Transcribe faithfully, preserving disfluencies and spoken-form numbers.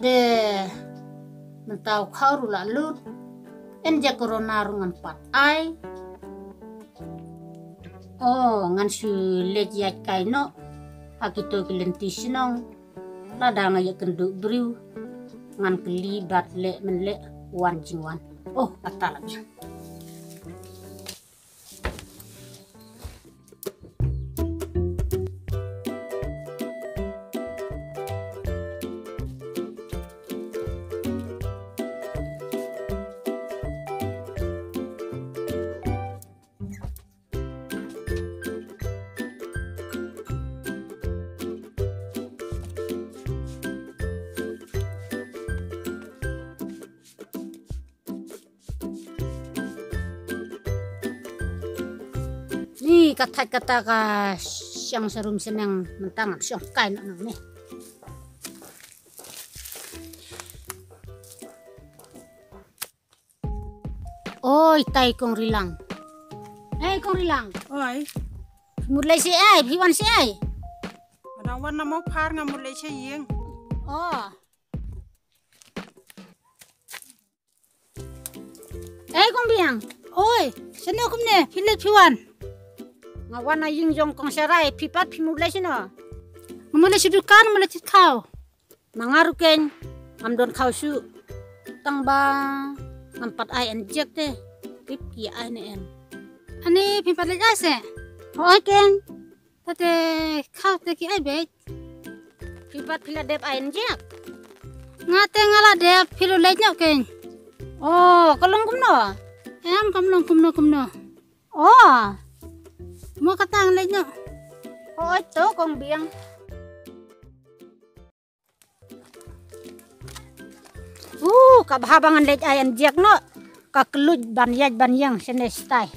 Te mynta u khaw ruh la lut. Injek corona ruh ngan pat ai. Oh, ngan shu leit ïaid kai noh ha kito ki lynti shnong. Lada nga ïakynduh briew ngan kylli bad leh mynleh wan jingwan. Oh, kata la biang. Ni ka thait kata ka shiang sharum shneng, mynta ngan shong kai noh nangne. Oi, tai Kong Rilang. Hei Kong Rilang. Oi. Mut lei shi ai, phi wan shi ai. Nga dang wan na Mawphar, nga mut lei shi ïing. Oh. Ei Kong Biang. Oi, shano kumne, phi leit phi wan? Nga wan na ïing jong Kong Sharai, phi pat phi mut leit shano? Nga mut leit sha dukan, mut leit thied khaw. Ma nga ruh keiñ, ngam don khaw shuh. Tang ba ngam pat ai injek te. Tip ki ai ne em. Ani phi pat leit ai se? Hooid keiñ. Te te khaw te ki ai beit. Phi pat phi la dep ai injek? Nga te nga la dep, phi ruh leit noh keiñ. Oh, ka long kumno? Em, kam long kumno kumno. Oh. Mo kata ngan leit noh. Hooid to Kong Biang. Uh, ka bha ba ngan leit ai injek noh. Ka kylluid ban ïaid ban ïeng shane shatai.